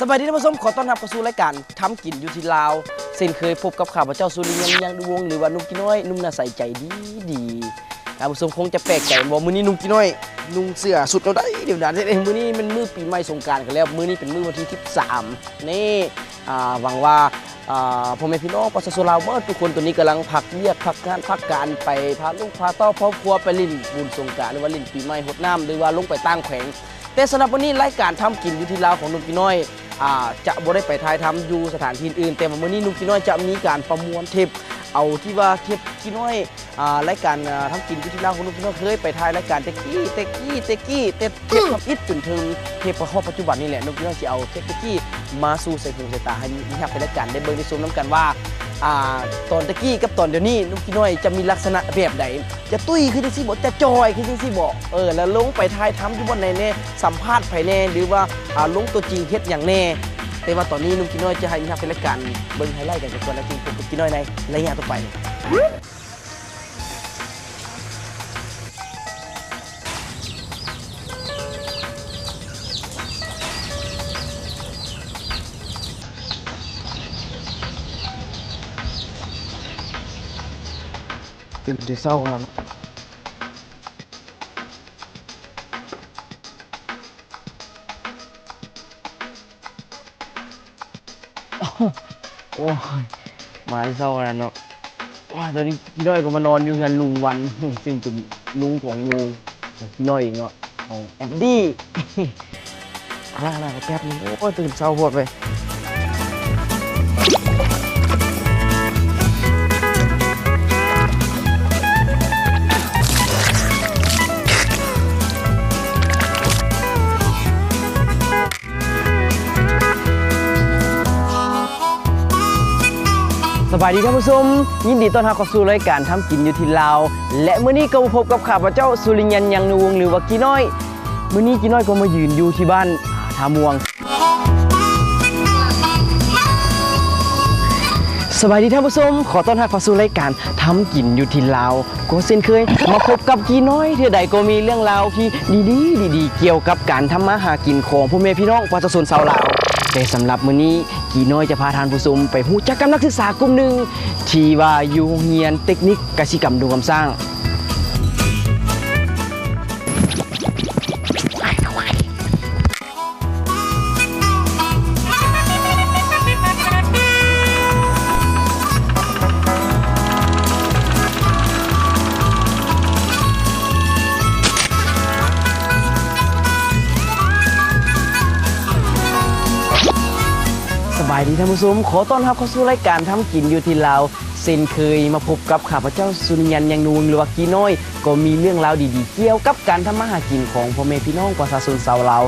ສະບາຍດີທ່ານຜູ້ຊົມ, ຂໍຕ້ອນຮັບເຂົ້າສູ່ລາຍການທຳກິນຢູ່ທີ່ລາວ. ເຊັ່ນເຄີຍພົບກັບຂ້າພະເຈົ້າ ສຸລິຍັນ ຍັງນຸວົງ ຫຼືວ່ານຸກກີ້ນ້ອຍ ໜຸ່ມໜ້າໃສໃຈດີໆ. ທ່ານຜູ້ຊົມຄົງຈະແປກໃຈວ່າມື້ນີ້ນຸກກີ້ນ້ອຍນຸ່ງເສື້ອຊຸດແນວໃດດຽວນັ້ນ. ມື້ນີ້ແມ່ນມື້ປີໃໝ່ສົງການກັນແລ້ວ, ມື້ນີ້ເປັນມື້ວັນທີສິບສາມນີ້. ອາ ຫວັງວ່າ ອາ ພໍ່ແມ່ພີ່ນ້ອງປະຊາຊົນລາວເໝິດທຸກຄົນ ຕອນນີ້ກຳລັງພັກວຽກ ພັກງານ ພັກການ ໄປພາລູກພາເຕົ້າຄອບຄົວໄປຫຼິ້ນບຸນສົງການ ຫຼືວ່າຫຼິ້ນປີໃໝ່ຫົດນ້ຳ ຫຼືວ່າລົງໄປຕ່າງແຂວງ. ແຕ່ສຳລັບມື້ນີ້ລາຍການທຳກິນຢູ່ທີ່ລາວຂອງນຸກກີ້ນ້ອຍ ອາ ຈະບໍ່ໄດ້ໄປຖ່າຍທຳຢູ່ສະຖານທີ່ອື່ນ, ແຕ່ວ່າມື້ນີ້ນຸກກີ້ນ້ອຍຈະມີການປະມວນເທັບ ເອົາທີ່ວ່າເທັບກີ້ນ້ອຍ ອາ ລາຍການ ອາ ທຳກິນຢູ່ທີ່ລາວຂອງນຸກກີ້ນ້ອຍ ເຄີຍໄປຖ່າຍລາຍການແຕ່ກີ້ ແຕ່ກີ້ ແຕ່ກີ້ ແຕ່ເທັບທຳອິດຈົນເຖິງເທັບຮອດປັດຈຸບັນນີ້ແຫຼະ. ນຸກກີ້ນ້ອຍຊິເອົາເທັບແຕ່ກີ້ມາສູ່ໃສ່ຫູໃສ່ຕາ ໃຫ້ມີຮັບໃນລາຍການໄດ້ເບິ່ງໄດ້ຊົມນຳກັນວ່າ ອາ ຕອນແຕ່ກີ້ກັບຕອນດຽວນີ້ນຸກກີ້ນ້ອຍຈະມີລັກສະນະແບບໃດ. ຈະຕຸ້ຍຄືຈັ່ງຊີ້ບໍ? ຈະຈ່ອຍຄືຈັ່ງຊີ້ບໍ? ເອີ ແລ້ວລົງໄປຖ່າຍທຳຢູ່ບ່ອນໃດແດ່? ສຳພາດໃຜແດ່? ຫຼືວ່າ ອາ ລົງຕົວຈິງເຮັດຫຍັງແດ່? ແຕ່ວ່າຕອນນີ້ນຸກກີ້ນ້ອຍຈະໃຫ້ມີຮັບໃນລາຍການເບິ່ງໄຮໄລກັນກ່ອນ ແລ້ວຈຶ່ງພົບກັບກີ້ນ້ອຍໃນໄລຍະຕໍ່ໄປ. ຕື່ນແຕ່ເຊົ້າແລ້ວ. ໂອ້ຍ ມາແຕ່ເຊົ້າແລ້ວເນາະ. ໂອ້ຍ ຕອນນີ້ກີ້ນ້ອຍກໍມານອນຢູ່ເຮືອນລຸງວັນ ຊຶ່ງເປັນລຸງຂອງໝູ່ຂອງກີ້ນ້ອຍເອງເນາະ ຂອງແອັດດີ້. ລາ ລາ ແປັບໜຶ່ງ. ໂອ້ຍ ຕື່ນເຊົ້າໂພດເວີຍ. ສະບາຍດີທ່ານຜູ້ຊົມ, ຍິນດີຕ້ອນຮັບເຂົ້າສູ່ລາຍການທຳກິນຢູ່ທີ່ລາວ ແລະ ມື້ນີ້ກໍມາພົບກັບຂ້າພະເຈົ້າ ສຸລິຍັນ ຍັງນຸວົງ ຫຼືວ່າກີ້ນ້ອຍ. ມື້ນີ້ກີ້ນ້ອຍກໍມາຢືນຢູ່ທີ່ບ້ານທ່າມ່ວງ. ສະບາຍດີທ່ານຜູ້ຊົມ, ຂໍຕ້ອນຮັບເຂົ້າສູ່ລາຍການທຳກິນຢູ່ທີ່ລາວ. ກໍເຊັ່ນເຄີຍ ມາພົບກັບກີ້ນ້ອຍເທື່ອໃດກໍມີເລື່ອງລາວທີ່ດີໆ ດີໆ ກ່ຽວກັບການທຳມາຫາກິນຂອງພໍ່ແມ່ພີ່ນ້ອງປະຊາຊົນຊາວລາວ. ແຕ່ສຳລັບມື້ນີ້ ກີ້ນ້ອຍຈະພາທ່ານຜູ້ຊົມໄປຮູ້ຈັກກັບນັກສຶກສາກຸ່ມໜຶ່ງ ທີ່ວ່າຢູ່ໂຮງຮຽນເຕັກນິກກະສິກຳດົງຄຳຊ້າງ. ສະບາຍດີທ່ານຜູ້ຊົມ, ຂໍຕ້ອນຮັບເຂົ້າສູ່ລາຍການທຳກິນຢູ່ທີ່ລາວ. ເຊັ່ນເຄີຍມາພົບກັບຂ້າພະເຈົ້າ ສຸລິຍັນ ຍັງນຸວົງ ຫຼືວ່າກີ້ນ້ອຍ ກໍມີເລື່ອງລາວດີໆ ກ່ຽວກັບການທຳມາຫາກິນຂອງພໍ່ແມ່ພີ່ນ້ອງປະຊາຊົນຊາວລາວ.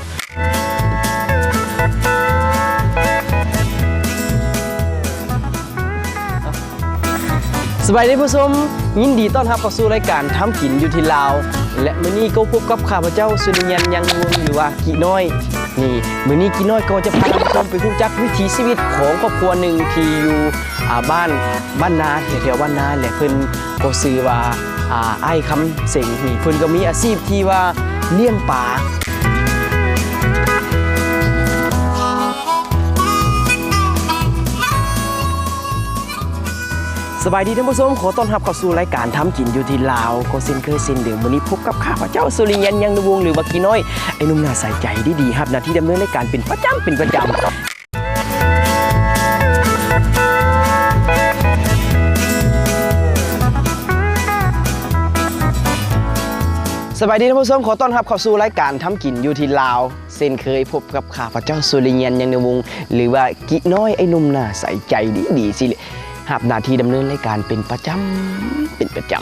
ສະບາຍດີທ່ານຜູ້ຊົມ, ຍິນດີຕ້ອນຮັບເຂົ້າສູ່ລາຍການທຳກິນຢູ່ທີ່ລາວ ແລະ ມື້ນີ້ກໍພົບກັບຂ້າພະເຈົ້າ ສຸລິຍັນ ຍັງນຸວົງ ຫຼືວ່າກີ້ນ້ອຍ. ນີ້ ມື້ນີ້ກີ້ນ້ອຍກໍຈະພາທ່ານຜູ້ຊົມໄປຮູ້ຈັກວິຖີຊີວິດຂອງຄອບຄົວໜຶ່ງທີ່ຢູ່ ອາ ບ້ານ ບ້ານນາ ແຖວໆ ບ້ານນາ ແລະ ເພິ່ນກໍຊື່ວ່າ ອາ ອ້າຍຄຳເສັງ. ນີ້ ເພິ່ນກໍມີອາຊີບທີ່ວ່າລ້ຽງປາ. ສະບາຍດີທ່ານຜູ້ຊົມ, ຂໍຕ້ອນຮັບເຂົ້າສູ່ລາຍການທຳກິນຢູ່ທີ່ລາວ. ກໍເຊັ່ນເຄີຍເຊັ່ນເດີມ, ມື້ນີ້ພົບກັບຂ້າພະເຈົ້າ ສຸລິຍັນ ຍັງນຸວົງ ຫຼືວ່າກີ້ນ້ອຍ ໄອ້ໜຸ່ມໜ້າໃສໃຈດີໆ ຮັບໜ້າທີ່ດຳເນີນລາຍການເປັນປະຈຳ ເປັນປະຈຳ. ສະບາຍດີທ່ານຜູ້ຊົມ, ຂໍຕ້ອນຮັບເຂົ້າສູ່ລາຍການທຳກິນຢູ່ທີ່ລາວ. ເຊັ່ນເຄີຍພົບກັບຂ້າພະເຈົ້າ ສຸລິຍັນ ຍັງນຸວົງ ຫຼືວ່າກີ້ນ້ອຍ ໄອ້ໜຸ່ມໜ້າໃສໃຈດີໆ ຊິຮັບໜ້າທີ່ດຳເນີນລາຍການເປັນປະຈຳ ເປັນປະຈຳ.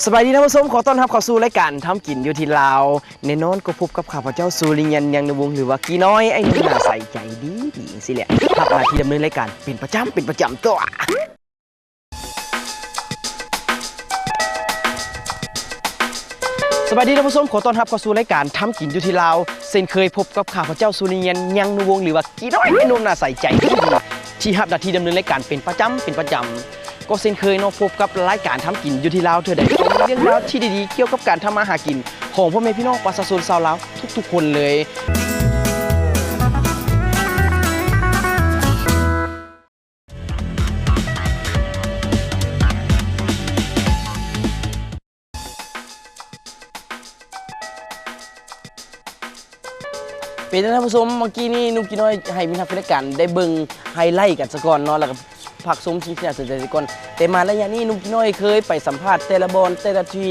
ສະບາຍດີທ່ານຜູ້ຊົມ, ຂໍຕ້ອນຮັບເຂົ້າສູ່ລາຍການທຳກິນຢູ່ທີ່ລາວ. ແນ່ນອນກໍພົບກັບຂ້າພະເຈົ້າ ສຸລິຍັນ ຍັງນຸວົງ ຫຼືວ່າກີ້ນ້ອຍ ໄອ້ໜຸ່ມໜ້າໃສໃຈດີໆ ຈັ່ງຊີ້ແຫຼະ ຮັບໜ້າທີ່ດຳເນີນລາຍການເປັນປະຈຳ ເປັນປະຈຳຕົວະ. ສະບາຍດີທ່ານຜູ້ຊົມ, ຂໍຕ້ອນຮັບເຂົ້າສູ່ລາຍການທຳກິນຢູ່ທີ່ລາວ. ເຊັ່ນເຄີຍພົບກັບຂ້າພະເຈົ້າ ສຸລິຍັນ ຍັງນຸວົງ ຫຼືວ່າກີ້ນ້ອຍ ໄອ້ໜຸ່ມໜ້າໃສໃຈດີໆ ທີ່ຮັບໜ້າທີ່ດຳເນີນລາຍການເປັນປະຈຳ ເປັນປະຈຳ. ກໍເຊັ່ນເຄີຍເນາະ, ພົບກັບລາຍການທຳກິນຢູ່ທີ່ລາວເທື່ອໃດກໍມີ ເລື່ອງລາວທີ່ດີໆກ່ຽວກັບການທຳມາຫາກິນຂອງພໍ່ແມ່ພີ່ນ້ອງປະຊາຊົນຊາວລາວທຸກໆຄົນເລີຍ. ເປັນຈັ່ງໃດທ່ານຜູ້ຊົມ, ເມື່ອກີ້ນີ້ໜຸ່ມກີນ້ອຍໃຫ້ມິດຮັບແຟນລາຍການໄດ້ເບິ່ງໄຮໄລກັນສາກ່ອນເນາະ ແລ້ວກໍພັກຊົມສິ່ງທີ່ໜ້າສົນໃຈສາກ່ອນ. ແຕ່ມາໄລຍະນີ້ໜຸ່ມກີນ້ອຍເຄີຍໄປສຳພາດແຕ່ລະບ່ອນ ແຕ່ລະທີ່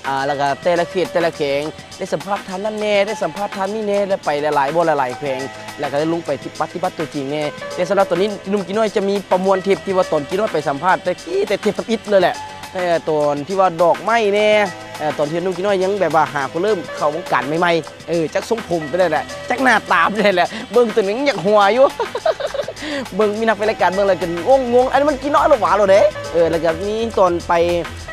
ອ່າ ແລ້ວກໍແຕ່ລະເຂດ ແຕ່ລະແຂວງ ໄດ້ສຳພາດທ່ານນັ້ນແດ່ ໄດ້ສຳພາດທ່ານນີ້ແດ່ ແລ້ວໄປຫຼາຍໆບ່ອນຫຼາຍໆແຂວງ ແລ້ວກໍໄດ້ລົງໄປປະຕິບັດຕົວຈິງແດ່. ແຕ່ສຳລັບຕອນນີ້ໜຸ່ມກີນ້ອຍຈະມີປະມວນເທບທີ່ວ່າຕອນກີນ້ອຍໄປສຳພາດແຕ່ກີ້ ແຕ່ເທບທຳອິດເລີຍແຫຼະ ເອີ ຕອນທີ່ວ່າດອກໄມ້ແດ່ ເອີ ຕອນທີ່ໜຸ່ມກີນ້ອຍຍັງແບບວ່າຫາກໍເລີ່ມເຂົ້າວົງການໃໝ່ໆ ເອີ ຈັກຊົງຜົມໄປແລ້ວແຫຼະ ຈັກໜ້າຕາໄປແລ້ວແຫຼະ ເບິ່ງຕົວໜຶ່ງຍັງຢາກຫົວຢູ່ ເບິ່ງມີນັກເປັນລາຍການເບິ່ງແລ້ວກໍງົງໆ ອັນນີ້ມັນກີນ້ອຍຫຼືຫວາໂລດເດ້. ເອີ ແລ້ວກໍມີຕອນໄປ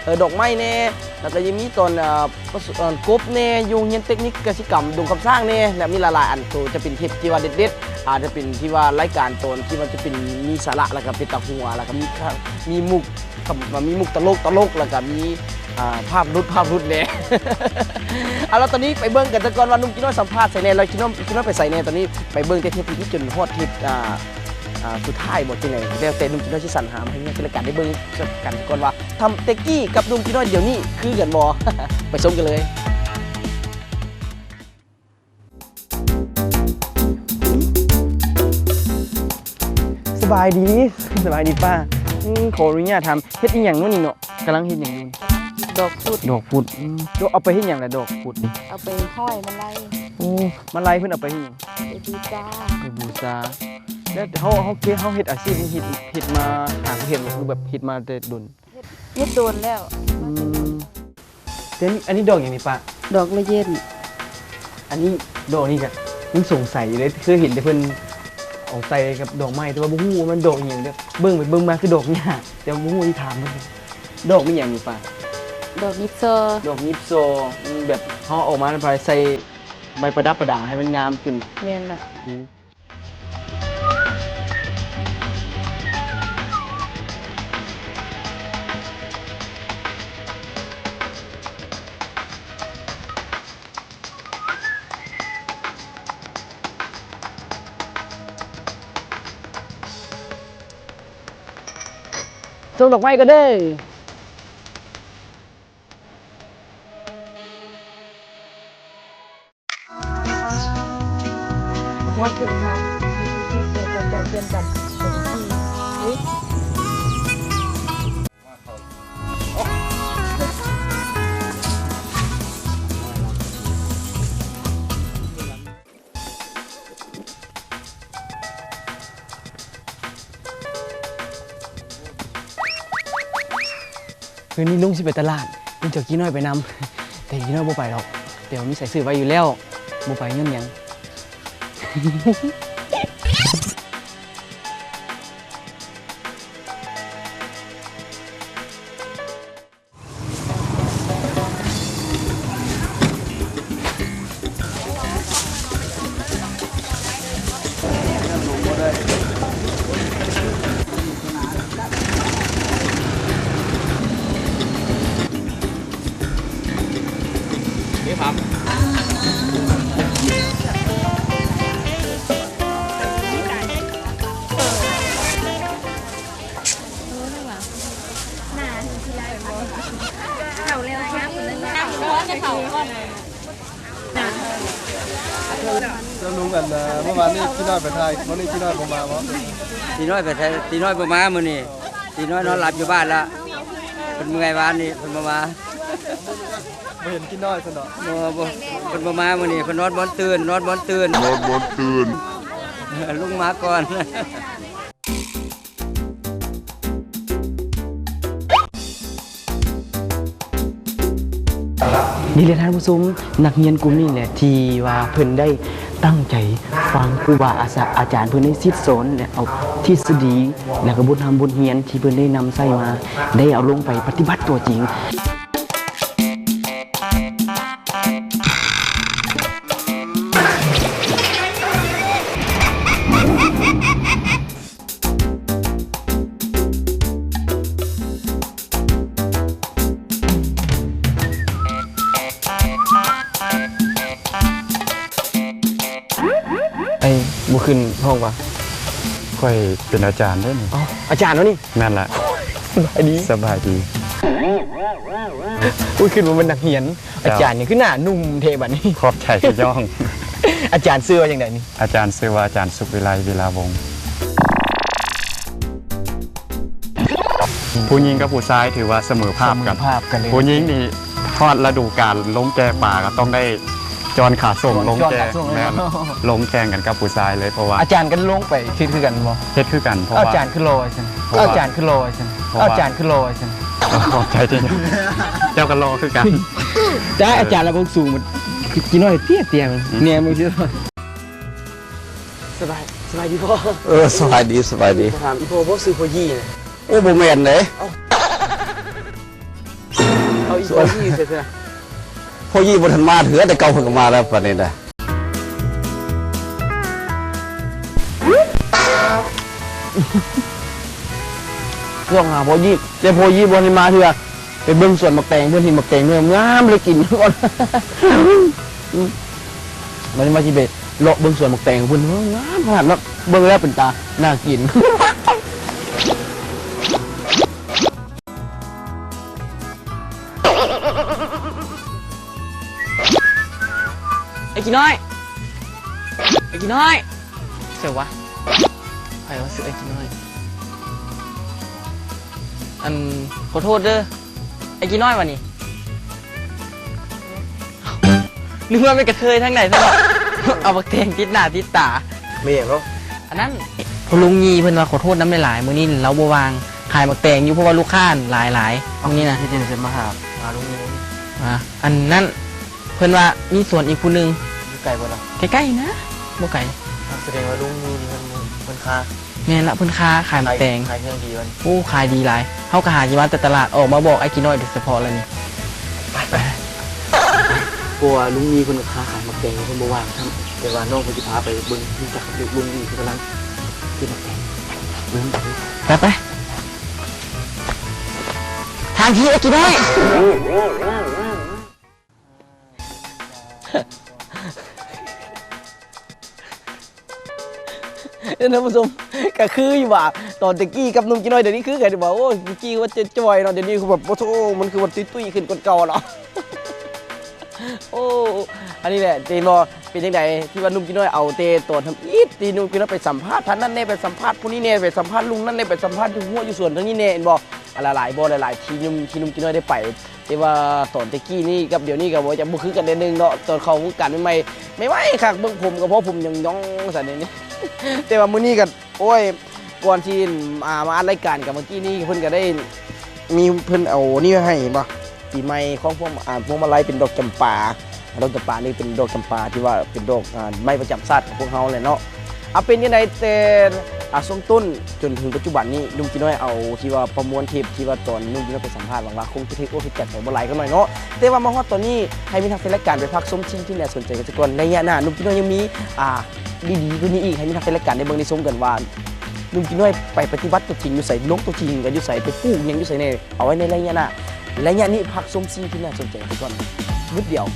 ເອີ ດອກໄມ້ແດ່ ແລ້ວກໍຍັງມີຕອນ ເອີ ປະສົມ ເອີ ກົບແດ່ ຢູ່ໂຮງຮຽນເຕັກນິກກະສິກຳດົງຄຳຊ້າງແດ່ ແລ້ວມີຫຼາຍໆອັນ ໂຕຈະເປັນເທບທີ່ວ່າເດັດໆ ອາດຈະເປັນທີ່ວ່າລາຍການຕອນທີ່ວ່າຈະເປັນມີສາລະ ແລ້ວກໍເປັນຕາຫົວ ແລ້ວກໍມີ ມີມຸກ ມີມຸກຕະຫຼົກໆ ແລ້ວກໍມີ ອ່າ ພາບຫຼຸດ ພາບຫຼຸດແດ່. ເອົາລະ ຕອນນີ້ໄປເບິ່ງກັນຊະກ່ອນວ່າໜຸ່ມກີນ້ອຍສຳພາດໃສແດ່ ແລ້ວໜຸ່ມກີນ້ອຍໄປໃສແດ່. ຕອນນີ້ໄປເບິ່ງແຕ່ເທບທຳອິດຈົນຮອດເທບ ອ່າ ອ່າ ສຸດທ້າຍບໍ່ ຈັ່ງໃດ ແລ້ວແຕ່ໜຸ່ມກີນ້ອຍຊິສັນຫາມາໃຫ້ເຮົາເບິ່ງແຕ່ລະກັນໄດ້ເບິ່ງກັນກ່ອນວ່າ ທຳແຕ່ກີ້ກັບໜຸ່ມກີນ້ອຍດຽວນີ້ຄືກັນບໍ່? ໄປຊົມກັນເລີຍ. ສະບາຍດີ ສະບາຍດີປ້າ. ອືມ ຂໍອະນຸຍາດຖາມ ເຮັດອີ່ຫຍັງມື້ນີ້ເນາະ? ກຳລັງເຮັດຫຍັງຢູ່? ດອກພຸດ. ດອກພຸດ. ອືມ ເອົາໄປເຮັດຫຍັງລະ ດອກພຸດນີ້? ເອົາໄປຫ້ອຍມາໄລ. ໂອ້ ມາໄລເພິ່ນເອົາໄປເຮັດຫຍັງ? ໄປບູຊາ. ໄປບູຊາ. ແລ້ວເຮົາ ເຮົາເຮັດ ເຮົາເຮັດອາຊີບນີ້ ເຮັດ ເຮັດມາ ຫາເຮັດບໍ່ ຄືແບບເຮັດມາແຕ່ດົນ? ເຮັດ ເຮັດດົນແລ້ວ. ອືມ ແຕ່ນີ້ ອັນນີ້ດອກຫຍັງນີ້ປ້າ? ດອກລະເຢັນ. ອັນນີ້ ດອກນີ້ກະຍັງສົງໄສຢູ່ເດ້ ເຄີຍເຫັນແຕ່ເພິ່ນເອົາໃສ່ກັບດອກໄມ້ ແຕ່ວ່າບໍ່ຮູ້ວ່າມັນດອກອີ່ຫຍັງເດ້. ເບິ່ງໄປເບິ່ງມາຄືດອກຫຍ້າ ແຕ່ວ່າບໍ່ຮູ້ ຊິຖາມເພິ່ນ. ດອກແມ່ນຫຍັງນີ້ປ້າ? ດອກຫຍິບຊໍ. ດອກຫຍິບຊໍ. ອືມ ແບບເຮົາເອົາມາແລ້ວໃສ່ໃບປະດັບປະດາໃຫ້ມັນງາມຂຶ້ນ. ແມ່ນລະ. ອືມ ສົ່ງດອກໄມ້ກ່ອນເດີ. ຄືນນີ້ລຸງຊິໄປຕະຫຼາດ ລຸງຈະເອົາກີ້ນ້ອຍໄປນຳ ແຕ່ກີ້ນ້ອຍບໍ່ໄປດອກ ແຕ່ວ່າມີສາຍສືບໄວ້ຢູ່ແລ້ວ ບໍ່ໄປຍ້ອນຫຍັງ. ເຈົ້າລຸງ ອັນ ເມື່ອວານນີ້ ຕີນ້ອຍໄປຖ່າຍ ມື້ນີ້ຕີນ້ອຍບໍ່ມາບໍ່? ຕີນ້ອຍໄປຖ່າຍ ຕີນ້ອຍບໍ່ມາມື້ນີ້ ຕີນ້ອຍນອນຫຼັບຢູ່ບ້ານລະ ເພິ່ນເມື່ອຍວານນີ້ ເພິ່ນບໍ່ມາ. ບໍ່ເຫັນກີ້ນ້ອຍຊັ້ນດອກ. ບໍ່ ບໍ່ ເພິ່ນບໍ່ມາມື້ນີ້ ເພິ່ນນອນບ່ອນຕື່ນ ນອນບ່ອນຕື່ນ ນອນບ່ອນຕື່ນ. ລຸງມາກ່ອນ. ນີ້ແຫຼະທ່ານຜູ້ຊົມ ນັກຮຽນກຸ່ມນີ້ແຫຼະ ທີ່ວ່າເພິ່ນໄດ້ຕັ້ງໃຈຟັງຄູບາອາສາ ອາຈານເພິ່ນໄດ້ສິດສອນ ແລະ ເອົາທິດສະດີ ແລະ ກະບົດຮ່ຳບົດຮຽນທີ່ເພິ່ນໄດ້ນຳໃຊ້ມາ ໄດ້ເອົາລົງໄປປະຕິບັດຕົວຈິງ. ເ ຂຶ້ນຮ້ອງວ່າ ຂ້ອຍເປັນອາຈານເດ້ນີ້. ເອົ້າ ອາຈານວະນີ້? ແມ່ນລະ. ສະບາຍດີ. ສະບາຍດີ. ໂອ້ຍ ຄິດວ່າແມ່ນນັກຮຽນ. ເຈົ້າ. ອາຈານຫຍັງຄືໜ້າໜຸ່ມແທ້ບັດນີ້? ຂອບໃຈທີ່ຍ້ອງ. ອາຈານຊື່ວ່າຈັ່ງໃດນີ້? ອາຈານຊື່ວ່າອາຈານສຸກວິໄລ ວິລາວົງ. ຜູ້ຍິງກັບຜູ້ຊາຍຖືວ່າສະເໝີພາບກັນ. ສະເໝີພາບກັນເລີຍ. ຜູ້ຍິງນີ້ຮອດລະດູການລົງແກ່ປາກໍຕ້ອງໄດ້ຈອນຂາສົ່ງລົງແກ່. ຈອນຂາສົ່ງ. ແມ່ນ. ລົງແຂ່ງກັນກັບຜູ້ຊາຍເລີຍ ເພາະວ່າ ອາຈານກໍລົງໄປເຮັດຄືກັນບໍ່? ເຮັດຄືກັນ ເພາະວ່າ ອາຈານຄືຫຼໍ່ຊັ້ນ. ເພາະວ່າ ອາຈານຄືຫຼໍ່ຊັ້ນ. ເພາະວ່າ ອາຈານຄືຫຼໍ່ຊັ້ນ. ຂອບໃຈທີ່ ເຈົ້າກໍຫຼໍ່ຄືກັນ. ແຕ່ອາຈານລະເບິ່ງສູງ ກິນນ້ອຍເຕ້ຍໆ. ອືມ. ແນມເບິ່ງຊິ. ສະບາຍ ສະບາຍດີພໍ່. ເອີ ສະບາຍດີ ສະບາຍດີ. ຖາມອີ່ພໍ່ບໍ່ ຊື່ພໍ່ຢີນະ? ໂອ້ ບໍ່ແມ່ນເດ້. ເອົ້າ ເອົາ ອີ່ພໍ່ຢີໃສ່ຊະນະ. ພໍ່ຢີບໍ່ທັນມາເທື່ອ ແຕ່ເກົ່າເພິ່ນກໍມາແລ້ວປານນີ້ນະ. ຊອກຫາພໍ່ຢີ ແຕ່ພໍ່ຢີບໍ່ທັນມາເທື່ອ. ໄປເບິ່ງສວນໝາກແຕງເພິ່ນ ເຫັນໝາກແຕງໜ່ວຍງາມເລີຍ ກິນກ່ອນ. ອືມ ບັດນີ້ວ່າຊິໄປເລາະເບິ່ງສວນໝາກແຕງເພິ່ນ ງາມຂະໜາດເນາະ. ເບິ່ງແລ້ວເປັນຕາໜ້າກິນ. ໄອ້ກີນ້ອຍ ໄອ້ກີນ້ອຍ ໃສວະ? ໃຜວ່າຊື່ໄອ້ກີນ້ອຍ? ອັນ ຂໍໂທດເດີ ໄອ້ກີນ້ອຍຫວານີ້? ນຶກວ່າແມ່ນກະເທີຍທາງໃດຊັ້ນເນາະ. ເອົາບັກແຕງຕິດໜ້າຕິດຕາ. ແມ່ນຫຍັງເນາະ? ອັນນັ້ນ ພໍ່ລຸງຍີ່ເພິ່ນວ່າຂໍໂທດນຳຫຼາຍໆ ມື້ນີ້ລາວບໍ່ວ່າງ ຂາຍໝາກແຕງຢູ່ ເພາະວ່າລູກຄ້າຫຼາຍໆ ມື້ນີ້ນະ. ເຮັດຈັ່ງໃດມາຫາ ຫາລຸງຍີ່? ອ່າ ອັນນັ້ນ ເພິ່ນວ່າມີສວນອີກຜູ້ໜຶ່ງ. ຢູ່ໄກບໍ່ລະ? ໃກ້ໆນະ ບໍ່ໄກ. ສະແດງວ່າລຸງຍີ່ນີ້ເພິ່ນ ເພິ່ນຄ້າ. ແມ່ນລະ ເພິ່ນຄ້າຂາຍໝາກແຕງ. ຂາຍເຄື່ອງດີເພິ່ນ. ໂອ້ ຂາຍດີຫຼາຍ. ເຮົາກໍຫາຊິມາແຕ່ຕະຫຼາດ ອອກມາບອກໄອ້ກີນ້ອຍໂດຍສະເພາະລະນີ້. ໄປ ໄປ ເພາະວ່າລຸງຍີ່ເພິ່ນກໍຄ້າຂາຍໝາກແຕງ ເພິ່ນບໍ່ວ່າງຊ້ຳ. ແຕ່ວ່ານ້ອງເພິ່ນຊິພາໄປເບິ່ງ ຮູ້ຈັກກັບລຸງຍີ່ເພິ່ນກຳລັງເກັບໝາກແຕງ. ໄປ ໄປ ທາງທີ່ ໄອ້ກີນ້ອຍ. ເອີ ທ່ານຜູ້ຊົມ ກໍຄືຢູ່ວ່າ ຕອນແຕ່ກີ້ກັບໜຸ່ມກີນ້ອຍ ດຽວນີ້ຄືກັນຢູ່ວ່າ. ໂອ້ຍ ກີ້ວ່າຈະຈ່ອຍເນາະ ດຽວນີ້ຄືແບບ ໂອ້ໂຫ ມັນຄືວ່າຕຸ້ຍໆຂຶ້ນກວ່າເກົ່າເນາະ. ໂອ້ ອັນນີ້ແຫຼະ ເຫັນບໍ່ ເປັນຈັ່ງໃດ ທີ່ວ່າໜຸ່ມກີນ້ອຍເອົາແຕ່ຕອນທຳອິດ ທີ່ໜຸ່ມກີນ້ອຍໄປສຳພາດທ່ານນັ້ນແດ່ ໄປສຳພາດຜູ້ນີ້ແດ່ ໄປສຳພາດລຸງນັ້ນແດ່ ໄປສຳພາດຢູ່ຮົ້ວຢູ່ສວນທາງນີ້ແດ່ ເຫັນບໍ່? ຫຼາຍໆ ບໍ່ ຫຼາຍໆ ທີ່ໜຸ່ມ ທີ່ໜຸ່ມກີນ້ອຍໄດ້ໄປ. ແຕ່ວ່າຕອນແຕ່ກີ້ນີ້ກັບດຽວນີ້ກໍບໍ່ ຈະບໍ່ຄືກັນແດ່ໜຶ່ງເນາະ. ຕອນເຂົ້າວົງການໃໝ່ໆ ໃໝ່ໆຄັກ ເບິ່ງຜົມກໍພໍຜົມຫຍັງຫຍ້ອງຊັ້ນນີ້. ແຕ່ວ່າມື້ນີ້ກໍ ໂອ້ຍ ກ່ອນທີ່ ອ່າ ມາອັດລາຍການກັບເມື່ອກີ້ນີ້ ເພິ່ນກໍໄດ້ມີ ເພິ່ນເອົານີ້ມາໃຫ້ ເຫັນບໍ່? ປີໃໝ່ຂອງພວກ ອ່າ ພວງມາໄລເປັນດອກຈຳປາ. ດອກຈຳປານີ້ເປັນດອກຈຳປາທີ່ວ່າເປັນດອກ ອ່າ ໄມ້ປະຈຳຊາດຂອງພວກເຮົາແຫຼະເນາະ. ເອົາ ເປັນຈັ່ງໃດ ແຕ່ ອ່າ ຊ່ວງຕົ້ນຈົນເຖິງປັດຈຸບັນນີ້ ໜຸ່ມກີນ້ອຍເອົາທີ່ວ່າປະມວນເທບທີ່ວ່າຕອນໜຸ່ມກີນ້ອຍໄປສຳພາດ ຫວັງວ່າຄົງຈະຖືກອົກຖືກໃຈໄປບໍ່ຫຼາຍກໍໜ້ອຍເນາະ. ແຕ່ວ່າມາຮອດຕອນນີ້ ໃຫ້ມິດຮັກແຟນລາຍການໄປພັກຊົມສິ່ງທີ່ໜ້າສົນໃຈກັນຊະກ່ອນ. ໄລຍະໜ້າໜຸ່ມກີນ້ອຍຍັງມີ ອ່າ ດີໆກວ່ານີ້ອີກ ໃຫ້ມິດຮັກແຟນລາຍການໄດ້ເບິ່ງໄດ້ຊົມກັນວ່າ ໜຸ່ມກີນ້ອຍໄປປະຕິບັດຕົວຈິງຢູ່ໃສ ລົງຕົວຈິງກັນຢູ່ໃສ ໄປປູກຫຍັງຢູ່ໃສແດ່. ເອົາໄວ້ໃນໄລຍະໜ້າ ໄລຍະນີ້ພັກຊົມສິ່ງທີ່ໜ້າສົນໃຈໄປກ່ອນ ວຶບດຽວ.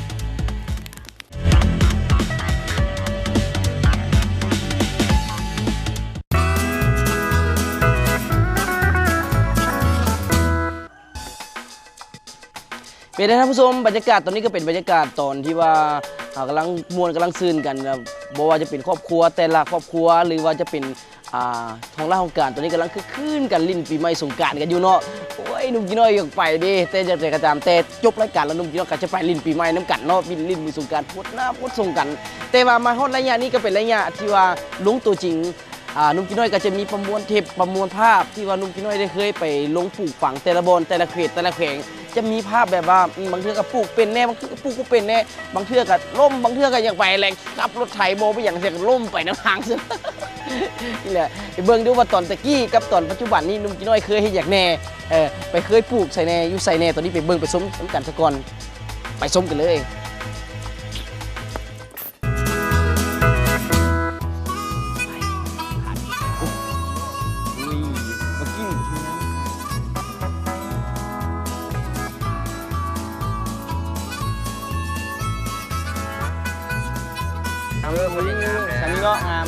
ເປັນໃດທ່ານຜູ້ຊົມ ບັນຍາກາດຕອນນີ້ກໍເປັນບັນຍາກາດຕອນທີ່ວ່າ ເຮົາກຳລັງມ່ວນກຳລັງຊື່ນກັນ ບໍ່ວ່າຈະເປັນຄອບຄົວ ແຕ່ລະຄອບຄົວ ຫຼືວ່າຈະເປັນ ອ່າ ຫ້ອງລາຫ້ອງການ ຕອນນີ້ກຳລັງຄຶກຄື້ນກັນຫຼິ້ນປີໃໝ່ສົງການກັນຢູ່ເນາະ. ໂອ້ຍ ໜຸ່ມກີນ້ອຍຢາກໄປເດ້ ແຕ່ຈັ່ງໃດກໍຕາມ ແຕ່ຈົບລາຍການແລ້ວ ໜຸ່ມກີນ້ອຍກໍຈະໄປຫຼິ້ນປີໃໝ່ນຳກັນເນາະ ຫຼິ້ນ ຫຼິ້ນບຸນສົງການ ຫົດນ້ຳຫົດສົງກັນ. ແຕ່ວ່າມາຮອດໄລຍະນີ້ກໍເປັນໄລຍະທີ່ວ່າລົງຕົວຈິງ ອ່າ ໜຸ່ມກີນ້ອຍກໍຈະມີປະມວນເທບ ປະມວນພາບທີ່ວ່າໜຸ່ມກີນ້ອຍໄດ້ເຄີຍໄປລົງປູກຝັງແຕ່ລະບ່ອນ ແຕ່ລະເຂດ ແຕ່ລະແຂວງ ຈະມີພາບແບບວ່າ ບາງເທື່ອກໍປູກເປັນແດ່ ບາງເທື່ອກໍປູກບໍ່ເປັນແດ່ ບາງເທື່ອກໍລົ້ມ ບາງເທື່ອກໍຢາກໄປແຫຼະ ຂັບລົດໄຖບໍ່ໄປຫຍັງ ຊິກໍລົ້ມໄປນຳທາງຊັ້ນ. ນີ້ແຫຼະ ໄປເບິ່ງດູວ່າຕອນແຕ່ກີ້ກັບຕອນປັດຈຸບັນນີ້ ໜຸ່ມກີນ້ອຍເຄີຍເຮັດຫຍັງແດ່ ເອີ ໄປເຄີຍປູກໃສແດ່ ຢູ່ໃສແດ່. ຕອນນີ້ໄປເບິ່ງໄປຊົມນຳກັນຊະກ່ອນ ໄປຊົມກັນເລີຍ. ເອີ ບໍ່ໄດ້ງາມ ສາມີເນາະ ງາມ.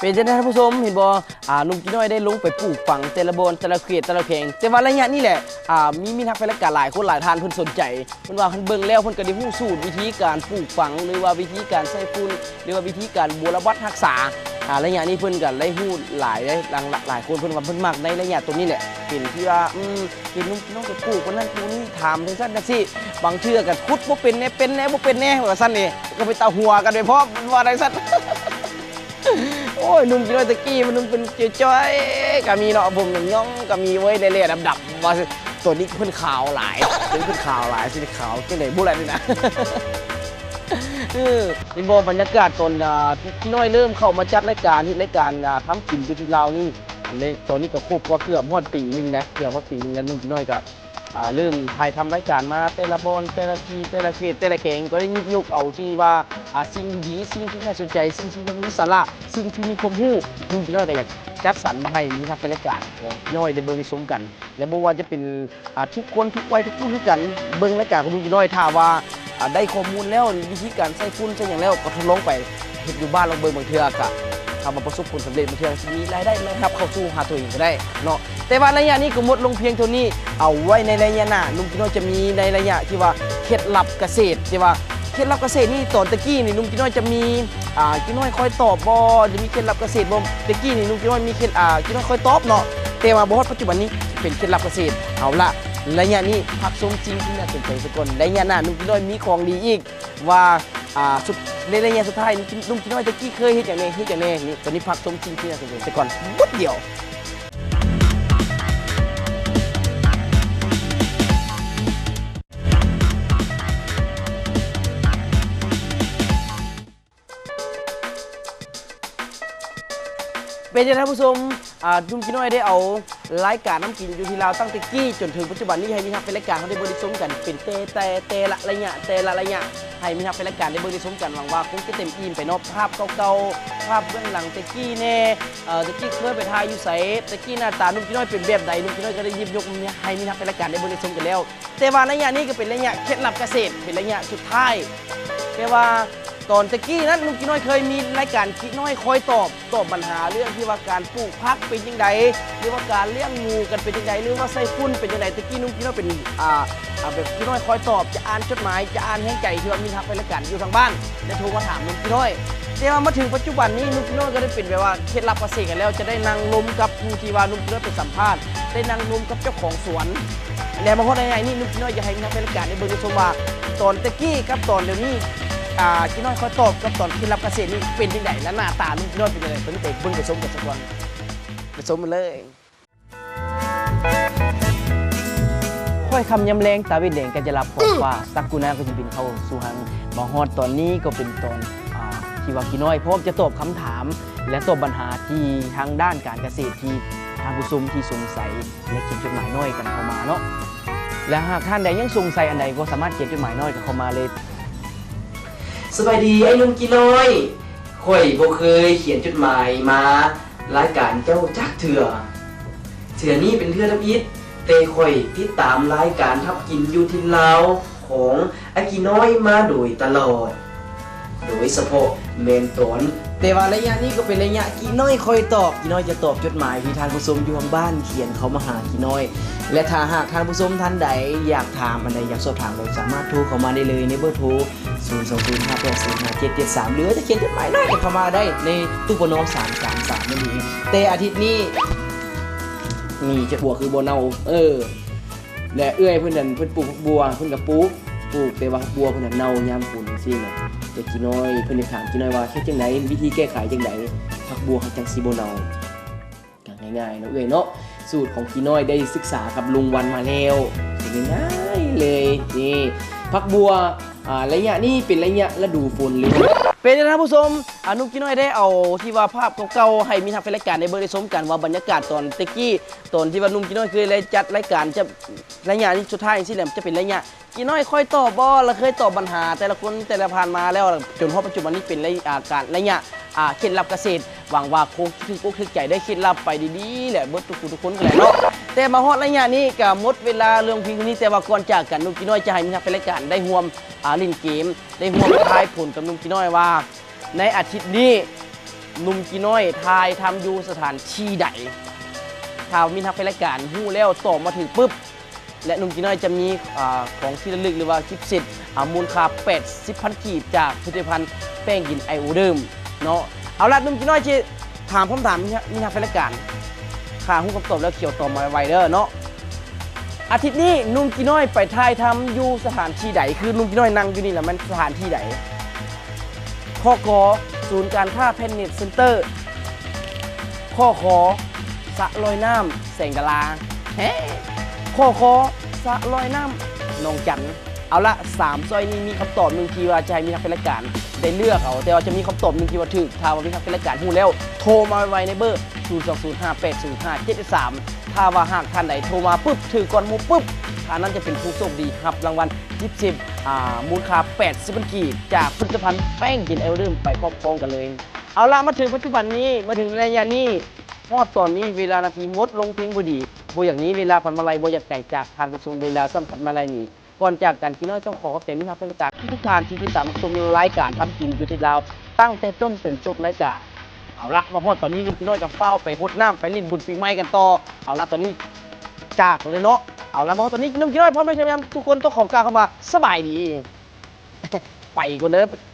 ເປັນຈັ່ງໃດທ່ານຜູ້ຊົມ ເຫັນບໍ່? ອ່າ ໜຸ່ມກີນ້ອຍໄດ້ລົງໄປປູກຝັງແຕ່ລະບ່ອນ ແຕ່ລະເຂດ ແຕ່ລະແຂວງ ແຕ່ວ່າໄລຍະນີ້ແຫຼະ ອ່າ ມີມິດຮັກແຟນລາຍການຫຼາຍຄົນຫຼາຍທ່ານເພິ່ນສົນໃຈ ເພິ່ນວ່າຄັນເບິ່ງແລ້ວເພິ່ນກໍໄດ້ຮູ້ສູດວິທີການປູກຝັງ ຫຼືວ່າວິທີການໃສ່ຝຸ່ນ ຫຼືວ່າວິທີການບົວລະບັດຮັກສາ ອ່າ ໄລຍະນີ້ເພິ່ນກໍໄດ້ຮູ້ຫຼາຍເດ້ ຫຼາຍ ຫຼາຍຄົນເພິ່ນວ່າເພິ່ນມັກໃນໄລຍະຕົວນີ້ແຫຼະ ເປັນທີ່ວ່າ ອືມ ເຫັນໜຸ່ມນ້ອງໄປປູກຄົນນັ້ນຜູ້ນີ້ ຖາມຈັ່ງຊັ້ນຈັ່ງຊີ້ ບາງເທື່ອກໍຂຸດບໍ່ເປັນແດ່ ເປັນແດ່ບໍ່ເປັນແດ່ ວ່າຊັ້ນເດ ກໍໄປຕາຫົວກັນໄປພ້ອມ ວ່າຈັ່ງຊັ້ນ. ໂອ້ຍ ໜຸ່ມກິ້ນນ້ອຍແຕ່ກີ້ມັນໜຸ່ມເປັນຈ່ອຍໆ ກໍມີເນາະ ຜົມຫຍ້ອງໆ ກໍມີເວີ້ຍ ແຫຼະໆ ດຳໆ ວ່າ ໂຕນີ້ເພິ່ນຂາວຫຼາຍ ໂຕນີ້ເພິ່ນຂາວຫຼາຍ ຊິຂາວຈັ່ງໃດບໍ່ລະນີ້ນະ. ເອີ ເຫັນບໍ່ ບັນຍາກາດຕອນ ອ່າ ກິ້ນນ້ອຍເລີ່ມເຂົ້າມາຈັດລາຍການ ເຮັດລາຍການ ອ່າ ທຳກິນຢູ່ທີ່ລາວນີ້ ຕອນນີ້ກໍຄົບ ກໍເກືອບຮອດປີໜຶ່ງນະ ເກືອບຮອດປີໜຶ່ງແລ້ວ ໜຸ່ມກິ້ນນ້ອຍກໍ ອ່າ ເລີ່ມຖ່າຍທຳລາຍການມາ ແຕ່ລະບ່ອນ ແຕ່ລະທີ່ ແຕ່ລະເຂດ ແຕ່ລະແຂວງ ກໍໄດ້ຫຍິບຍົກເອົາທີ່ວ່າ ອ່າ ສິ່ງດີ ສິ່ງທີ່ໜ້າສົນໃຈ ສິ່ງທີ່ມັນມີສາລະ ສິ່ງທີ່ມີຄວາມຮູ້ ໜຸ່ມກິ້ນນ້ອຍກໍຢາກຈັດສັນມາໃຫ້ມີທັງເປັນລາຍການ ນ້ອຍໄດ້ເບິ່ງໄດ້ຊົມກັນ ແລະ ບໍ່ວ່າຈະເປັນ ອ່າ ທຸກຄົນ ທຸກໄວ ທຸກລຸ້ນຄືກັນ ເບິ່ງລາຍການຂອງໜຸ່ມກິ້ນນ້ອຍ ຖ້າວ່າ ອ່າ ໄດ້ຂໍ້ມູນແລ້ວ ວິທີການໃສ່ຝຸ່ນໃສ່ຫຍັງແລ້ວ ກໍທົດລອງໄປເຮັດຢູ່ບ້ານລອງເບິ່ງ ບາງເທື່ອກະ ຖ້າວ່າປະສົບຜົນສຳເລັດ ບາງເທື່ອຊິມີລາຍໄດ້ ລາຍຮັບເຂົ້າສູ່ຫາຕົວເອງກໍໄດ້ເນາະ. ແຕ່ວ່າໄລຍະນີ້ກໍໝົດລົງພຽງເທົ່ານີ້ ເອົາໄວ້ໃນໄລຍະໜ້າ ໜຸ່ມກິ້ນນ້ອຍຈະມີໃນໄລຍະທີ່ວ່າເຄັດລັບກະເສດ ທີ່ວ່າເຄັດລັບກະເສດນີ້ ຕອນແຕ່ກີ້ນີ້ ໜຸ່ມກິ້ນນ້ອຍຈະມີ ອ່າ ກິ້ນນ້ອຍຄອຍຕອບບໍ່ ຈະມີເຄັດລັບກະເສດບໍ່ ແຕ່ກີ້ນີ້ ໜຸ່ມກິ້ນນ້ອຍມີເຄັດ ອ່າ ກິ້ນນ້ອຍຄອຍຕອບເນາະ ແຕ່ວ່າບໍ່ຮອດປັດຈຸບັນນີ້ເປັນເຄັດລັບກະເສດ. ເອົາລະ ໄລຍະນີ້ພັກຊົມສິ່ງທີ່ໜ້າສົນໃຈສາກ່ອນ ໄລຍະໜ້າ ໜຸ່ມກິ້ນນ້ອຍມີຂອງດີອີກ ວ່າ ອ່າ ສຸດ ໃນໄລຍະສຸດທ້າຍ ໜຸ່ມກິ້ນນ້ອຍແຕ່ກີ້ເຄີຍເຮັດຫຍັງແດ່ ເຮັດຫຍັງແດ່ນີ້ ຕອນນີ້ພັກຊົມສິ່ງທີ່ໜ້າສົນໃຈສາກ່ອນ ບຶດດຽວ. ເປັນຈັ່ງໃດທ່ານຜູ້ຊົມ ອ່າ ໜຸ່ມກິ້ນນ້ອຍໄດ້ເອົາລາຍການທຳກິນຢູ່ທີ່ລາວ ຕັ້ງແຕ່ກີ້ຈົນເຖິງປັດຈຸບັນນີ້ ໃຫ້ມີທັງແຟນລາຍການເຮົາໄດ້ເບິ່ງໄດ້ຊົມກັນ ເປັນແຕ່ ແຕ່ ແຕ່ລະໄລຍະ ແຕ່ລະໄລຍະ ໃຫ້ມີທັງແຟນລາຍການໄດ້ເບິ່ງໄດ້ຊົມກັນ. ຫວັງວ່າຄົງຈະເຕັມອີ່ມໄປເນາະ ພາບເກົ່າໆ ພາບເບື້ອງຫຼັງແຕ່ກີ້ແດ່ ເອີ ແຕ່ກີ້ເຄີຍໄປຖ່າຍຢູ່ໃສ ແຕ່ກີ້ໜ້າຕາໜຸ່ມກິ້ນນ້ອຍເປັນແບບໃດ ໜຸ່ມກິ້ນນ້ອຍກໍໄດ້ຫຍິບຍົກໃຫ້ມີທັງແຟນລາຍການໄດ້ເບິ່ງໄດ້ຊົມກັນແລ້ວ. ແຕ່ວ່າໄລຍະນີ້ກໍເປັນໄລຍະເຄັດລັບກະເສດ ເປັນໄລຍະສຸດທ້າຍ ແຕ່ວ່າຕອນແຕ່ກີ້ນັ້ນ ໜຸ່ມກິ້ນນ້ອຍເຄີຍມີລາຍການກິ້ນນ້ອຍຄອຍຕອບ ຕອບບັນຫາເລື່ອງທີ່ວ່າການປູກຜັກເປັນຈັ່ງໃດ ຫຼືວ່າການລ້ຽງໝູກັນເປັນຈັ່ງໃດ ຫຼືວ່າໃສ່ຝຸ່ນເປັນຈັ່ງໃດ. ແຕ່ກີ້ໜຸ່ມກິ້ນນ້ອຍເປັນ ອ່າ ອ່າ ແບບກິ້ນນ້ອຍຄອຍຕອບ ຈະອ່ານຈົດໝາຍ ຈະອ່ານແຮງໃຈທີ່ວ່າມີທັງແຟນລາຍການຢູ່ທາງບ້ານ ແລະ ໂທມາຖາມໜຸ່ມກິ້ນນ້ອຍ. ແຕ່ວ່າມາເຖິງປັດຈຸບັນນີ້ ໜຸ່ມກິ້ນນ້ອຍກໍໄດ້ເປັນແບບວ່າເຄັດລັບກະເສດກັນແລ້ວ ຈະໄດ້ນັ່ງລົມກັບຜູ້ທີ່ວ່າໜຸ່ມກິ້ນນ້ອຍໄປສຳພາດ ໄດ້ນັ່ງລົມກັບເຈົ້າຂອງສວນ ແລະ ມາຮອດໄລຍະນີ້ ໜຸ່ມກິ້ນນ້ອຍຢາກໃຫ້ມີທັງແຟນລາຍການໄດ້ເບິ່ງໄດ້ຊົມວ່າ ຕອນແຕ່ກີ້ກັບຕອນດຽວນີ້ ອ່າ ກິ້ນນ້ອຍຄອຍຕອບກັບຕອນເຄັດລັບກະເສດນີ້ເປັນຈັ່ງໃດ ແລະ ໜ້າຕາໜຸ່ມກິ້ນນ້ອຍເປັນຈັ່ງໃດ ໄປເບິ່ງໄປຊົມກັນສາກ່ອນ ໄປຊົມກັນເລີຍ. ຄ່ອຍຄ່ຳຍາມແລງ ຕາເວັນແດງໃກ້ຈະລັບ ທ້ອງຟ້າສັກກຸນາກໍຊິບິນເຂົ້າສູ່ຮັງ ມາຮອດຕອນນີ້ກໍເປັນຕອນ ອ່າ ທີ່ວ່າກີ້ນ້ອຍພ້ອມຈະຕອບຄຳຖາມ ແລະ ຕອບບັນຫາທີ່ທາງດ້ານການກະເສດທີ່ທ່ານຜູ້ຊົມທີ່ສົງໄສ ແລະ ຂຽນຈົດໝາຍນ້ອຍກັນເຂົ້າມາເນາະ ແລະ ຫາກທ່ານໃດຍັງສົງໄສອັນໃດກໍສາມາດຂຽນຈົດໝາຍນ້ອຍກັນເຂົ້າມາເລີຍ. ສະບາຍດີອ້າຍໜຸ່ມກີ້ນ້ອຍ ຂ້ອຍບໍ່ເຄີຍຂຽນຈົດໝາຍມາລາຍການເຈົ້າຈັກເທື່ອ ເທື່ອນີ້ເປັນເທື່ອທຳອິດ ແຕ່ຂ້ອຍຕິດຕາມລາຍການທຳກິນຢູ່ຖິ່ນລາວຂອງອ້າຍກີ້ນ້ອຍມາໂດຍຕະຫຼອດ ໂດຍສະເພາະແມ່ນຕອນ ແຕ່ວ່າໄລຍະນີ້ກໍເປັນໄລຍະກີ້ນ້ອຍຄອຍຕອບ ກີ້ນ້ອຍຈະຕອບຈົດໝາຍທີ່ທ່ານຜູ້ຊົມຢູ່ທາງບ້ານຂຽນເຂົ້າມາຫາກີ້ນ້ອຍ ແລະ ຖ້າຫາກທ່ານຜູ້ຊົມທ່ານໃດຢາກຖາມອັນໃດ ຢາກສອບຖາມກໍສາມາດໂທເຂົ້າມາໄດ້ເລີຍໃນເບີໂທ ສູນສອງສູນຫ້າແປດສູນຫ້າເຈັດເຈັດສາມ ຫຼືວ່າຈະຂຽນຈົດໝາຍນ້ອຍເຂົ້າມາໄດ້ໃນຕູ້ ປນ ສາມສາມສາມ ນັ້ນເອງ. ແຕ່ອາທິດນີ້ ນີ້ຈະບົວຄືບໍ່ເນົ່າ ເອີ ແລະ ເອື້ອຍເພິ່ນນັ້ນເພິ່ນປູກຜັກບົວ ເພິ່ນກໍປູກ ປູກ ແຕ່ວ່າຜັກບົວເພິ່ນນະເນົ່າຍາມຝົນຈັ່ງຊີ້ນະ ແຕ່ກີ້ນ້ອຍເພິ່ນໄດ້ຖາມກີ້ນ້ອຍວ່າເຮັດຈັ່ງໃດ ມີວິທີແກ້ໄຂຈັ່ງໃດ ຜັກບົວເຮົາຈັ່ງຊິບໍ່ເນົ່າ ກໍງ່າຍໆເນາະເອື້ອຍເນາະ ສູດຂອງກີ້ນ້ອຍໄດ້ສຶກສາກັບລຸງວັນມາແລ້ວ ກໍງ່າຍໆເລີຍ ນີ້ ຜັກບົວ ອ່າ ໄລຍະນີ້ເປັນໄລຍະລະດູຝົນເລີຍ. ເປັນຈັ່ງໃດທ່ານຜູ້ຊົມ ອາ ໜຸ່ມກີ້ນ້ອຍໄດ້ເອົາທີ່ວ່າພາບເກົ່າໆ ໃຫ້ມີທັງແຟນລາຍການໄດ້ເບິ່ງໄດ້ຊົມກັນວ່າບັນຍາກາດຕອນແຕ່ກີ້ ຕອນທີ່ວ່າໜຸ່ມກີ້ນ້ອຍເຄີຍໄດ້ຈັດລາຍການ ຈະ ໄລຍະນີ້ສຸດທ້າຍຈັ່ງຊີ້ແຫຼະ ຈະເປັນໄລຍະ ກີ້ນ້ອຍຄອຍຕອບບໍ່ ລະເຄີຍຕອບບັນຫາແຕ່ລະຄົນແຕ່ລະຜ່ານມາແລ້ວ ຈົນຮອດປັດຈຸບັນນີ້ເປັນໄລ ອາ ການໄລຍະ ອາ ເຄັດລັບກະເສດ. ຫວັງວ່າຄົງຈະຖືກອົກຖືກໃຈໄດ້ເຄັດລັບໄປດີໆ ແຫຼະ ເບິດທຸກຜູ້ທຸກຄົນຫັ້ນແຫຼະເນາະ. ແຕ່ມາຮອດໄລຍະນີ້ກະໝົດເວລາລົງພຽງເທົ່ານີ້ ແຕ່ວ່າກ່ອນຈາກກັນ ໜຸ່ມກີ້ນ້ອຍຈະໃຫ້ມີທັງແຟນລາຍການໄດ້ຮ່ວມ ອາ ຫຼິ້ນເກມ ໄດ້ຮ່ວມທາຍຜົນກັບໜຸ່ມກີ້ນ້ອຍວ່າ ໃນອາທິດນີ້ ໜຸ່ມກີນ້ອຍຖ່າຍທຳຢູ່ສະຖານທີ່ໃດ? ຖ້າມິດຮັກແຟນລາຍການຮູ້ແລ້ວຕອບມາຖືກປຶບ ແລະ ໜຸ່ມກີນ້ອຍຈະມີ ອາ ຂອງທີ່ລະລຶກ ຫຼືວ່າກິບເຊັດ ອາ ມູນຄ່າແປດສິບພັນກີບ ຈາກຜະລິດຕະພັນແປ້ງກິນໄອໂອເດີມເນາະ. ເອົາລະ ໜຸ່ມກີນ້ອຍຈະຖາມຄຳຖາມມິດຮັກແຟນລາຍການ. ຖ້າຮູ້ຄຳຕອບແລ້ວຂຽວຕອບມາໄວໆເດີເນາະ. ອາທິດນີ້ໜຸ່ມກີນ້ອຍໄປຖ່າຍທຳຢູ່ສະຖານທີ່ໃດ? ຄືໜຸ່ມກີນ້ອຍນັ່ງຢູ່ນີ້ລະແມ່ນສະຖານທີ່ໃດ? ຂໍ້ ກ ສູນການຄ້າແພນເນັດເຊັນເຕີ, ຂໍ້ ຂ ສະລອຍນ້ຳແສງດາລາ, ແຮ ຂໍ້ ຄ ສະລອຍນ້ຳໜອງຈັນ. ເອົາລະ ສາມຊ້ອຍນີ້ມີຄຳຕອບໜຶ່ງທີ່ວ່າຈະໃຫ້ມິດຮັກແຟນລາຍການໄດ້ເລືອກເອົາ, ແຕ່ວ່າຈະມີຄຳຕອບໜຶ່ງທີ່ວ່າຖືກ. ຖ້າວ່າມິດຮັກແຟນລາຍການຮູ້ແລ້ວ ໂທມາໄວໆໃນເບີ ສູນສອງສູນຫ້າແປດສູນຫ້າເຈັດເຈັດສາມ. ຖ້າວ່າຫາກທ່ານໃດໂທມາປຶບ ຖືກກ່ອນໝູ່ປຶບ ທ່ານນັ້ນຈະເປັນຜູ້ໂຊກດີ ຮັບລາງວັນກິບເຊັດ ອາ ມູນຄ່າແປດສິບພັນກີບ ຈາກຜະລິດຕະພັນແປ້ງກິນໄອໂອເດີມໄປຄອບຄອງກັນເລີຍ. ເອົາລະ ມາເຖິງປັດຈຸບັນນີ້ ມາເຖິງໄລຍະນີ້ ຮອດຕອນນີ້ເວລານາທີໝົດລົງພຽງພໍດີ. ບໍ່ຢາກໜີເວລາພັນມາໄລ ບໍ່ຢາກໄກຈາກທ່ານຜູ້ຊົມເວລາສຳຄັນມາໄລນີ້. ກ່ອນຈາກກັນ ຈີນ້ອຍຕ້ອງຂໍຂອບໃຈມິດຮັກແຟນລາຍການທຸກໆທ່ານທີ່ຕິດຕາມຮັບຊົມລາຍການທຳກິນຢູ່ທີ່ລາວ ຕັ້ງແຕ່ຕົ້ນຈົນຈົບລາຍການ. ເອົາລະ ມາຮອດຕອນນີ້ ຈີນ້ອຍກໍຟ້າວໄປຫົດນ້ຳ ໄປຫຼິ້ນບຸນປີໃໝ່ກັນຕໍ່. ເອົາລະ ຕອນນີ້ຈາກເລີຍເນາະ. ເອົາລະ ມາຮອດຕອນນີ້ ນ້ອງຈີນ້ອຍ ພ້ອມດ້ວຍທີມງານທຸກຄົນຕ້ອງຂໍກ່າວຄຳວ່າສະບາຍດີ ໄປກ່ອນເດີ.